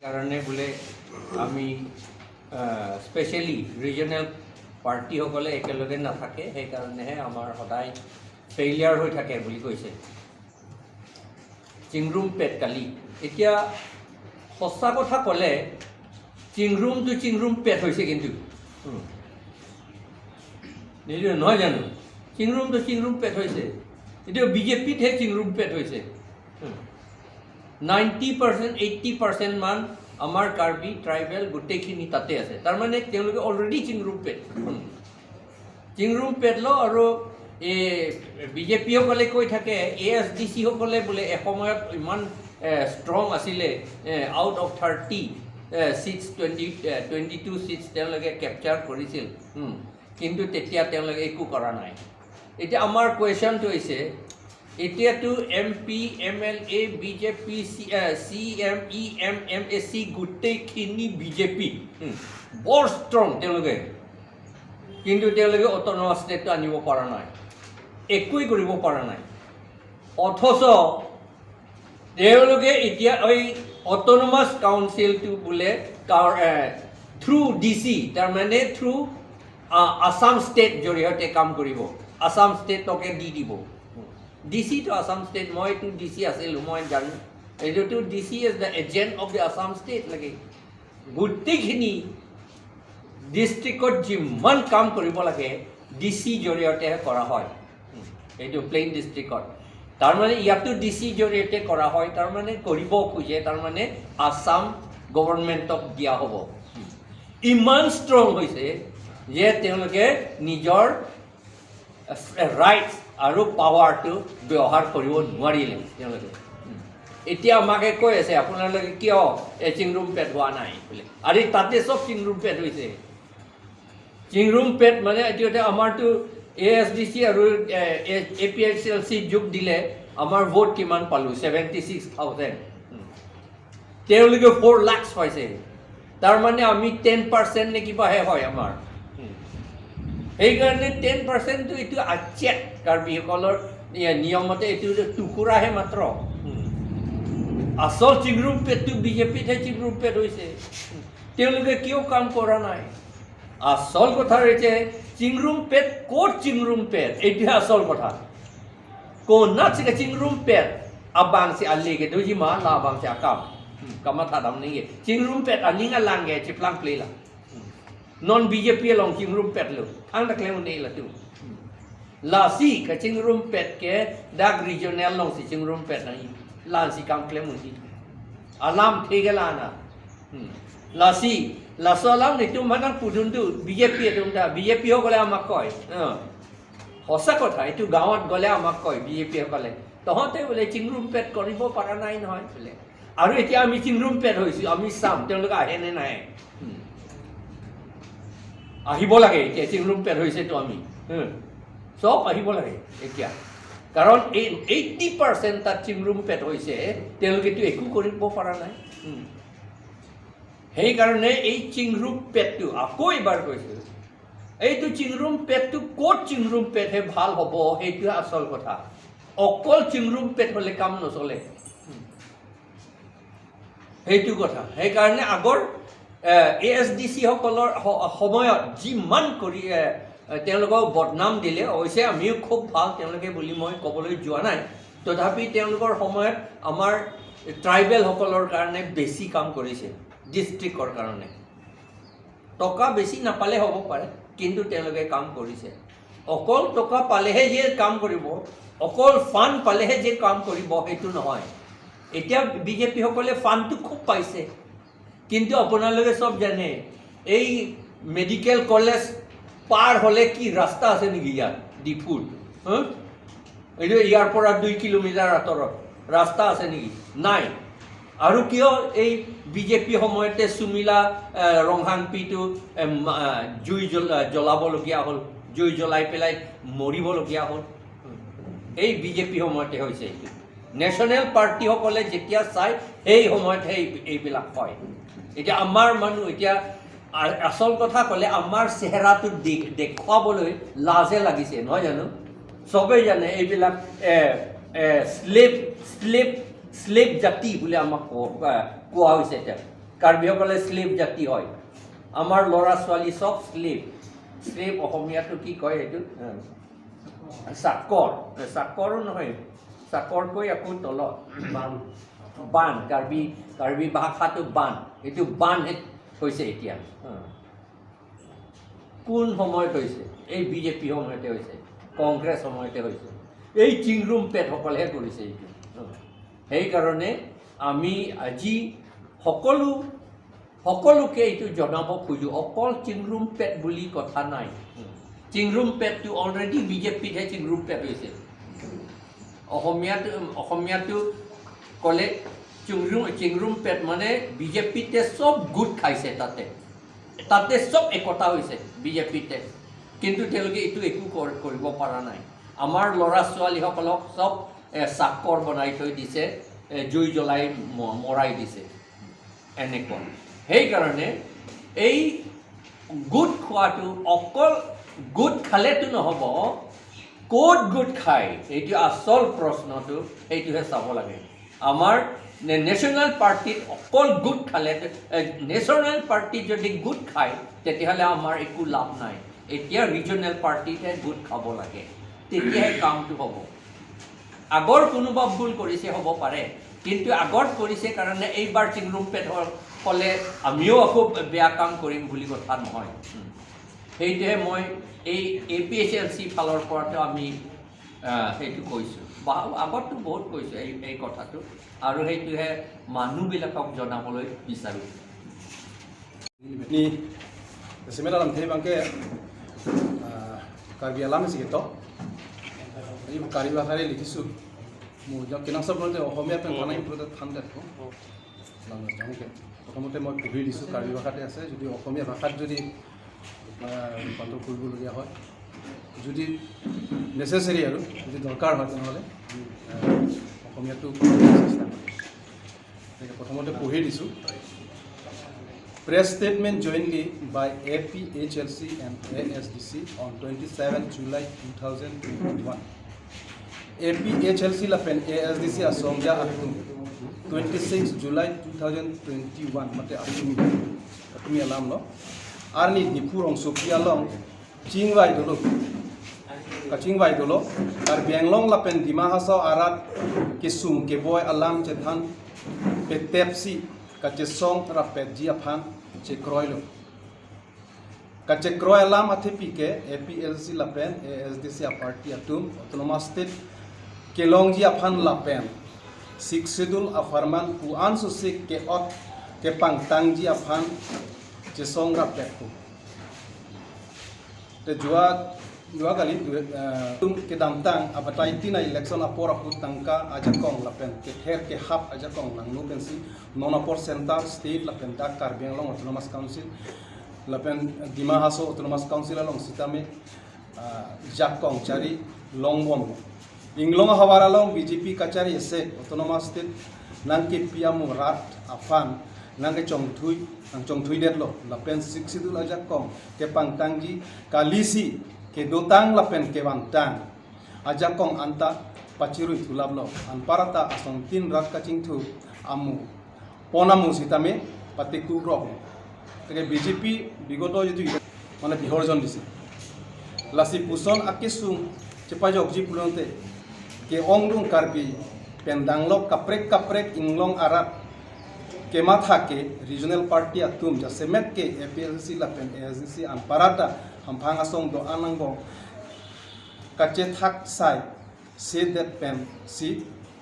কাৰণে বোলে আমি স্পেচিয়েলি ৰিজনেল পাৰ্টিসকলে একেলগে নাথাকে, সেইকাৰণেহে আমাৰ সদায় ফেইলিয়াৰ হৈ থাকে বুলি কৈছে। চিংৰুম পেট কালি। এতিয়া সঁচা কথা ক'লে চিংৰুমটো চিংৰুম পেট হৈছে কিন্তু এইটো নহয় জানো? চিংৰুমটো চিংৰুম পেট হৈছে। এতিয়া বিজেপিতহে চিংৰুম পেট হৈছে। 90%, 80% মান আমাৰ কাৰ্বি ট্ৰাইবেল গোটেইখিনি তাতে আছে। তাৰমানে তেওঁলোকে অলৰেডি চিংৰুম পেট, চিংৰুম পেট ল। আৰু এই বিজেপিসকলে কৈ থাকে, এ এছ ডি চিসকলে বোলে এসময়ত ইমান ষ্ট্ৰং আছিলে, out of 30 seats 22 seats তেওঁলোকে কেপচাৰ কৰিছিল। কিন্তু তেতিয়া তেওঁলোকে একো কৰা নাই। এতিয়া আমাৰ কুৱেশ্যনটো হৈছে, এতিয়াতো M P, M L A, BJP, C C M, E M, M A C গোটেইখিনি বিজেপি, বৰ ষ্ট্ৰং তেওঁলোকে। কিন্তু তেওঁলোকে অট'নমাছ ষ্টেটটো আনিব পৰা নাই, একোৱেই কৰিব পৰা নাই। অথচ তেওঁলোকে এতিয়া এই অট'নমাছ কাউন্সিলটো বোলে থ্ৰু ডি চি, তাৰমানে থ্ৰু আছাম ষ্টেট জৰিয়তে কাম কৰিব, আছাম ষ্টেটকে দি দিব। ডি চিটো আছাম ষ্টেট, মইতো ডি চি আছিলোঁ, মই জানো। এইটোতো DC is the agent of the Assam state লাগে। গোটেইখিনি ডিষ্ট্ৰিক্টত যিমান কাম কৰিব লাগে, ডি চি জৰিয়তেহে কৰা হয়। এইটো প্লেইন ডিষ্ট্ৰিক্টত। তাৰমানে ইয়াতো ডি চি জৰিয়তে কৰা হয়, তাৰমানে কৰিব খোজে, তাৰমানে আছাম গভৰ্ণমেণ্টক দিয়া হ'ব। ইমান ষ্ট্ৰং হৈছে যে তেওঁলোকে নিজৰ ৰাইটছ আৰু পাৱাৰটো ব্যৱহাৰ কৰিব নোৱাৰিলে তেওঁলোকে। এতিয়া আমাকে কৈ আছে, আপোনালোকে কিয় এই চিংৰুম পেট হোৱা নাই বোলে। আৰে, তাতে চব চিংৰুম পেট হৈছে। চিংৰুম পেট মানে এতিয়া আমাৰতো এ এছ ডি চি আৰু A P H L C যোগ দিলে আমাৰ ভোট কিমান পালোঁ? 76,000। তেওঁলোকে 4 লাখছ পাইছে। তাৰমানে আমি 10% নে কিবাহে হয় আমাৰ। সেইকাৰণে 10%টো এইটো আচ্ছেদ কাৰ্বিসকলৰ নিয়মতে এইটো টুকুৰাহে মাত্ৰ। আচল চিংৰুম পেটটো বিজেপিতহে চিংৰুম পেট হৈছে। তেওঁলোকে কিয় কাম কৰা নাই? আচল কথা হৈছে চিংৰুম পেট ক'ত, চিংৰুম পেট, এইটোহে আচল কথা। কোনাত চিকে চিংৰুম পেট abang si ali ke tu ma la abang si akam kama thadam ni ke chingrum pet aning alang ke chiplang play la non BJP long chingrum pet lo thang tak le ni la tu la si ka chingrum pet ke dak regional long si chingrum pet na lan si kam klem si alam thege la na la si la so alam ni tu manang pudun tu BJP tu da BJP সকলে আমাক কয়। সঁচা কথা এইটো। গাঁৱত গ'লে আমাক কয় বিজেপিসকলে, তহঁতে বোলে চিংৰুম পেট কৰিব পৰা নাই নহয় বোলে। আৰু এতিয়া আমি চিংৰুম পেট হৈছোঁ, আমি চাম তেওঁলোকে আহে নে নাহে। আহিব লাগে এতিয়া, চিংৰুম পেট হৈছেতো আমি চব আহিব লাগে এতিয়া। কাৰণ এই 80% তাত চিংৰুম পেট হৈছে, তেওঁলোকেতো একো কৰিব পৰা নাই। সেইকাৰণে এই চিংৰুম পেটটো আকৌ এবাৰ কৈছোঁ, এইটো চিংৰুম পেটটো ক'ত চিংৰুম পেটহে ভাল হ'ব, সেইটোৱে আচল কথা। অকল চিংৰুম পেট হ'লে কাম নচলে, সেইটো কথা। সেইকাৰণে আগৰ এ এছ ডি চিসকলৰ সময়ত যিমান কৰি তেওঁলোকক বদনাম দিলে, অৱশ্যে আমিও খুব ভাল তেওঁলোকে বুলি মই ক'বলৈ যোৱা নাই, তথাপি তেওঁলোকৰ সময়ত আমাৰ ট্ৰাইবেলসকলৰ কাৰণে বেছি কাম কৰিছে। ডিষ্ট্ৰিক্টৰ কাৰণে টকা বেছি নাপালে হ'ব পাৰে, কিন্তু তেওঁলোকে কাম কৰিছে। অকল টকা পালেহে যে কাম কৰিব, অকল ফাণ্ড পালেহে যে কাম কৰিব, সেইটো নহয়। এতিয়া বিজেপিসকলে ফাণ্ডটো খুব পাইছে, কিন্তু আপোনালোকে চব জানে, এই মেডিকেল কলেজ পাৰ হ'লে কি ৰাস্তা আছে নেকি ইয়াত ডিফুত? হা? এইটো ইয়াৰ পৰা 2 কিলোমিটাৰ আঁতৰত ৰাস্তা আছে নেকি? নাই। আৰু কিয় এই বিজেপি সময়তে সুমিলা ৰংহাংপিটো জুই জ্বলাবলগীয়া হ'ল, জুই জ্বলাই পেলাই মৰিবলগীয়া হ'ল? এই বিজেপি সময়তে হৈছে এইটো। নেশ্যনেল পাৰ্টিসকলে যেতিয়া চায়, সেই সময়তহে এইবিলাক হয়। এতিয়া আমাৰ মানুহ এতিয়া আচল কথা ক'লে আমাৰ চেহেৰাটো দেখুৱাবলৈ লাজে লাগিছে, নহয় জানো? চবেই জানে এইবিলাক শ্লেভ শ্লেভ শ্লেভ জাতি বুলি আমাক কোৱা হৈছে এতিয়া। কাৰ্বিসকলে শ্লেভ জাতি হয়। আমাৰ ল'ৰা ছোৱালী চব শ্লেভ। শ্লেভ অসমীয়াটো কি কয় সেইটো? চাকৰ, চাকৰো নহয়, চাকৰকৈ আকৌ তলত বান। কাৰ্বি কাৰ্বি ভাষাটো বান, এইটো বান হৈছে এতিয়া। কোন সময়ত হৈছে? এই বিজেপি সময়তে হৈছে, কংগ্ৰেছ সময়তে হৈছে, এই চিংৰুম পেটসকলেহে কৰিছে এইটো। সেইকাৰণে আমি আজি সকলোকে এইটো জনাব খোজোঁ, অকল চিংৰুম পেট বুলি কথা নাই। চিংৰুম পেটটো অলৰেডি বিজেপিতহে চিংৰুম পেট হৈছে। অসমীয়াটো ক'লে চিংৰুম পেট মানে বিজেপিতে চব গোট খাইছে, তাতে তাতে চব একতা হৈছে বিজেপিতে, কিন্তু তেওঁলোকে এইটো একো কৰিব পৰা নাই। আমাৰ ল'ৰা ছোৱালীসকলক চব চাকৰ বনাই থৈ দিছে, জুই জ্বলাই মৰাই দিছে এনেকুৱা। সেইকাৰণে এই গোট খোৱাটো অকল গোট খালেতো নহ'ব, ক'ত গোট খায় এইটো আচল প্ৰশ্নটো, সেইটোহে চাব লাগে। আমাৰ নেশ্যনেল পাৰ্টিত অকল গোট খালে, নেশ্যনেল পাৰ্টিত যদি গোট খায় তেতিয়াহ'লে আমাৰ একো লাভ নাই। এতিয়া ৰিজনেল পাৰ্টিতহে গোট খাব লাগে, তেতিয়াহে কামটো হ'ব। আগৰ কোনোবা ভুল কৰিছে হ'ব পাৰে, কিন্তু আগত কৰিছে কাৰণে এইবাৰ চিংৰুম পেট ক'লে আমিও আকৌ বেয়া কাম কৰিম বুলি কথা নহয়। সেইটোহে মই এই এপিএইচএলচি ফালৰ পৰাতো আমি সেইটো কৈছোঁ, বা আগততো বহুত কৈছোঁ এই কথাটো, আৰু সেইটোহে মানুহবিলাকক জনাবলৈ বিচাৰোঁ। Ni semela lam thei bangke Karbi alam আছে তো এই কাৰ্বি ভাষাৰে লিখিছোঁ। মোৰ কেনাং চব অসমীয়া পেন থানাই ঠাণ্ডা প্ৰথমতে মই পঢ়ি দিছোঁ, কাৰ্বি ভাষাতে আছে। যদি অসমীয়া ভাষাত যদি ৰূপান্তৰ কৰিবলগীয়া হয়, যদি নেচেচেৰী আৰু যদি দৰকাৰ হয়, তেনেহ'লে আমি অসমীয়াটো চেষ্টা কৰিম। গতিকে প্ৰথমতে পঢ়ি দিছোঁ। Press statement jointly by APHLC and ASDC on 27 July 2021. APHLC lapen ASDC asongja atum 26 July 2021 mate atumi atumi alam no arni Diphu Rongsoki along chingwai dolo ka chingwai dolo Karbi Anglong lapen Dima Hasao arat kesum keboy alam chethan petepsi ka chesong rapet ji aphan chekroilo ka chekroi alam athe ke APLC lapen ASDC a party atum autonomous state kelongji aphan lapen six schedule afarman kuan susik ke ot ke pangtangji aphan chesong rapet ko te যোৱাকালি ke damtang abatai tina election apor apur tangka ajakong lapen ke ther ke hap ajakong nangnu pensi non apor center state lapen dak Karbi Anglong Autonomous Council lapen Dima Hasao Autonomous Council along sitame jakong chari longbon inglong hawar along BJP kachari ese autonomous state nangke piamu rat afan nangke chongthui nang chongthui det lo lapen six schedule ajakong ke pangtangji kalisi ke dotang lapen ke wantang ajakong anta pachirui thulablo anparata asong tin rat kaching thu amu ponamu sitame patiku rok তাকে BJP বিগত যিটো মানে বিসৰ্জন দিছে লাচি পুষণ আকিচুং চেপাজক জি পুলতে ke ongdung Karbi pendanglok kaprek kaprek inglong arat ke matha ke regional party atum ja semet ke APLC lapen ASDC anparata hampang asong do anangbo kache thak sai se det pen si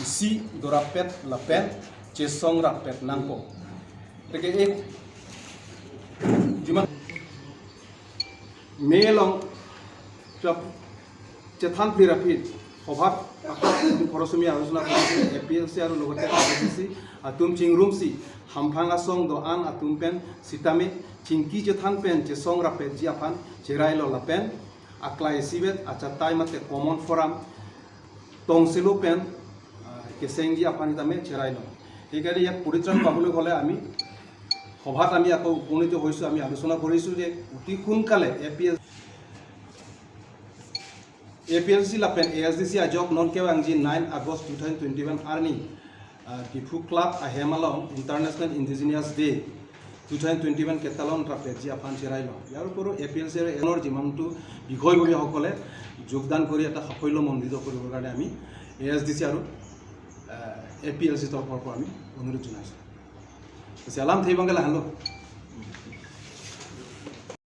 isi dorapet lapen chesong rapet nangpo গতিকে এই যিমান মেলং চেথান ফিৰাফিত সভাত খৰচমীয়া আলোচনা কৰিছে এপিএলচি আৰু লগতে আৰ চি আতুম চিংৰুম চি হামফাং আচং দ আন আতুম পেন চিতামে চিংকি চেথান পেন চেসং ৰাপেট জি আফান চেৰাই ললা পেন আকলাই সিবেত আচা তাই মাতে কমন ফৰাম টংচিলো পেন কেচেংজি আফান হিতামে চেৰাই ল। সেইকাৰণে ইয়াত পৰিত্ৰাণ পাবলৈ হ'লে আমি সভাত আমি আকৌ উপনীত হৈছোঁ। আমি আলোচনা কৰিছোঁ যে অতি সোনকালে এপিএলচি লাপেন এএছডিচি আজক নন কেৱাংজি 9 August 2021 Arni Diphu club আহেমালং international indigenous day. 2021 কেটালন ট্ৰাফেট যি আফান চেৰাই লওঁ। ইয়াৰ উপৰিও এ পি এল চিৰ এনৰ যিমানটো বিষয়ববীয়াসকলে যোগদান কৰি এটা সাফল্যমণ্ডিত কৰিবৰ কাৰণে আমি এ এছ ডি চি আৰু এ পি এল চি তৰফৰ পৰা আমি অনুৰোধ জনাইছোঁ। চেলাম থেইবাংগে লাহালো।